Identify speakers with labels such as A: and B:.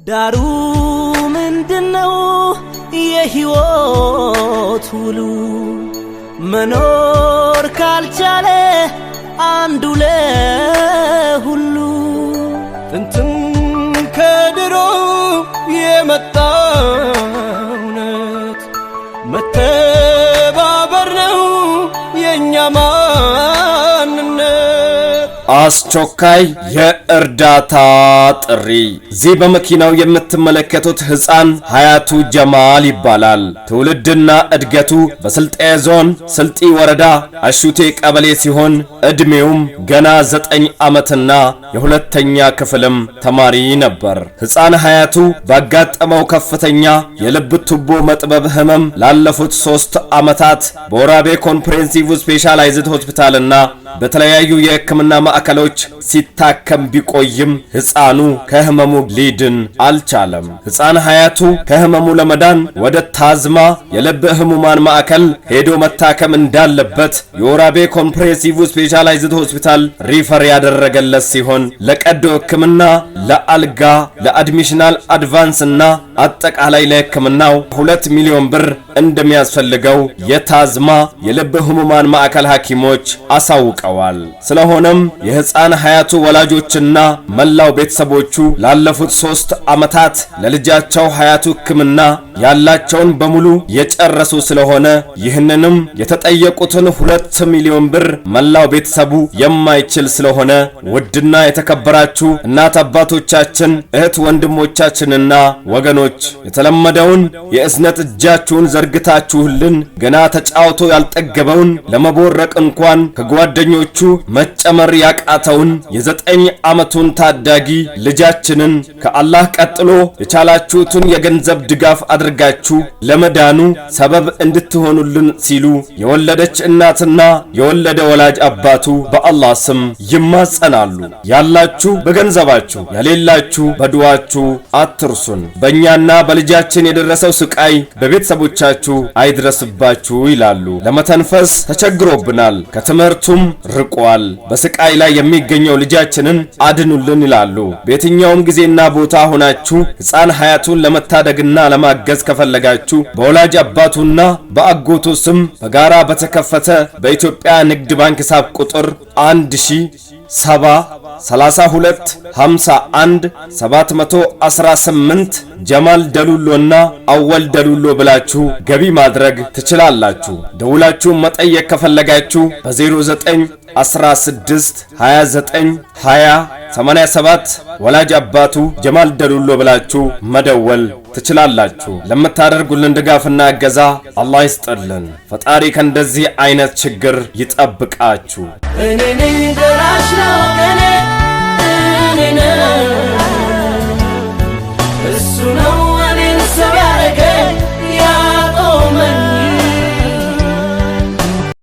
A: ዳሩ ምንድነው? የሕይወት ውሉ መኖር ካልቻለ አንዱ ለሁሉ።
B: ጥንትም ከድሮ የመጣ እውነት መተባበር ነው የእኛ ማንነት።
C: አስቸኳይ የእርዳታ ጥሪ። እዚህ በመኪናው የምትመለከቱት ሕፃን ሀያቱ ጀማል ይባላል። ትውልድና እድገቱ በስልጤ ዞን ስልጢ ወረዳ አሹቴ ቀበሌ ሲሆን ዕድሜውም ገና 9 ዓመትና የሁለተኛ ክፍልም ተማሪ ነበር። ሕፃን ሀያቱ ባጋጠመው ከፍተኛ የልብ ቱቦ መጥበብ ህመም ላለፉት 3 ዓመታት በወራቤ Comprehensive Specialized ሆስፒታልና በተለያዩ የሕክምና ማዕከሎች ሲታከም ቢቆይም ሕፃኑ ከህመሙ ሊድን አልቻለም። ሕፃን ሀያቱ ከህመሙ ለመዳን ወደ ታዝማ የልብ ህሙማን ማዕከል ሄዶ መታከም እንዳለበት የወራቤ Comprehensive Specialized ሆስፒታል refer ያደረገለት ሲሆን፣ ለቀዶ ሕክምና፣ ለአልጋ፣ ለ additional advance እና አጠቃላይ ለሕክምናው 2 ሚሊዮን ብር እንደሚያስፈልገው የታዝማ የልብ ህሙማን ማዕከል ሐኪሞች አሳውቀዋል። ስለሆነም የሕፃን ሀያቱ ወላጆችና መላው ቤተሰቦቹ ላለፉት 3 ዓመታት ለልጃቸው ሀያቱ ሕክምና ያላቸውን በሙሉ የጨረሱ ስለሆነ፣ ይህንንም የተጠየቁትን 2 ሚሊዮን ብር መላው ቤተሰቡ የማይችል ስለሆነ፣ ውድና የተከበራችሁ እናት አባቶቻችን፣ እህት ወንድሞቻችንና ወገኖች፣ የተለመደውን የእዝነት እጃችሁን ዘርግታችሁልን ገና ተጫውቶ ያልጠገበውን፣ ለመቦረቅ እንኳን ከጓደኞቹ መጨመር ያቃተውን የ9 ዓመቱን ታዳጊ ልጃችንን ከአላህ ቀጥሎ የቻላችሁትን የገንዘብ ድጋፍ አድርጋችሁ ለመዳኑ ሰበብ እንድትሆኑልን ሲሉ የወለደች እናትና የወለደ ወላጅ አባቱ በአላህ ስም ይማጸናሉ። ያላችሁ በገንዘባችሁ፣ የሌላችሁ በዱዋችሁ አትርሱን። በእኛና በልጃችን የደረሰው ስቃይ በቤተሰቦቻችሁ አይድረስባችሁ ይላሉ። ለመተንፈስ ተቸግሮብናል፣ ከትምህርቱም ርቋል። በስቃይ ላይ የሚገኘው ልጃችንን አድኑልን ይላሉ። በየትኛውም ጊዜና ቦታ ሆናችሁ ሕፃን ሀያቱን ለመታደግና ለማገዝ ከፈለጋችሁ በወላጅ አባቱና በአጎቱ ስም በጋራ በተከፈተ በኢትዮጵያ ንግድ ባንክ ሂሳብ ቁጥር 1070 32 51 718 ጀማል ደሉሎና አወል ደሉሎ ብላችሁ ገቢ ማድረግ ትችላላችሁ። ደውላችሁ መጠየቅ ከፈለጋችሁ በ09 16 29 20 87 ወላጅ አባቱ ጀማል ደሉሎ ብላችሁ መደወል ትችላላችሁ። ለምታደርጉልን ድጋፍና እገዛ አላህ ይስጥልን። ፈጣሪ ከእንደዚህ አይነት ችግር ይጠብቃችሁ።
A: እኔ ነኝ ደራሽ።